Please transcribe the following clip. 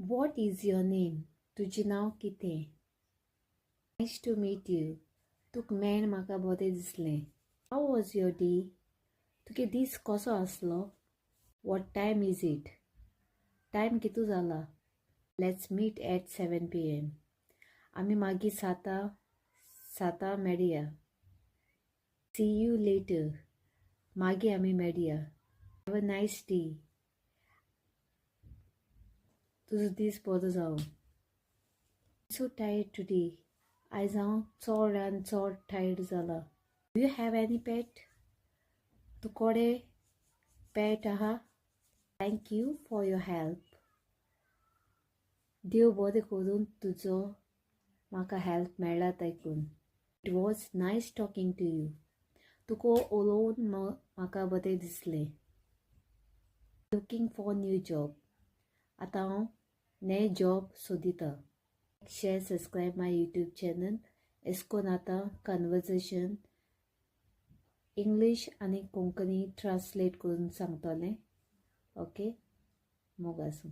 What is your name? तुजें नांव कितें? Nice to meet you. तुका मेळन म्हाका बरें दिसलें. How was your day? तुगे दीस कसो आसलो? What time is it? Time कितू जाला? Let's meet at 7 p.m. आमी मागीर सातां मेळया. See you later. मागीर आमी मेळया. Have a nice day. तुजो दीस बरो जावं. So tired today. आयज हांव चड आनी चड टायर्ड जाला. Do you have any pet? तुकोडे पेट आहा? Thank you for your help. देव बरें करून, तुजो म्हाका हेल्प मेळ्ळा तेकून. It was nice talking to you. तुका उलोवन म्हाका बरें दिसलें. Looking for new job. आतां हांव नये job सोदिता. Share, subscribe my YouTube channel. एशें कोन्न आतां कन्वर्जेशन इंग्लीश आनी कोंकणी ट्रांसलेट करून सांगतलें. ओके, मोग आसूं.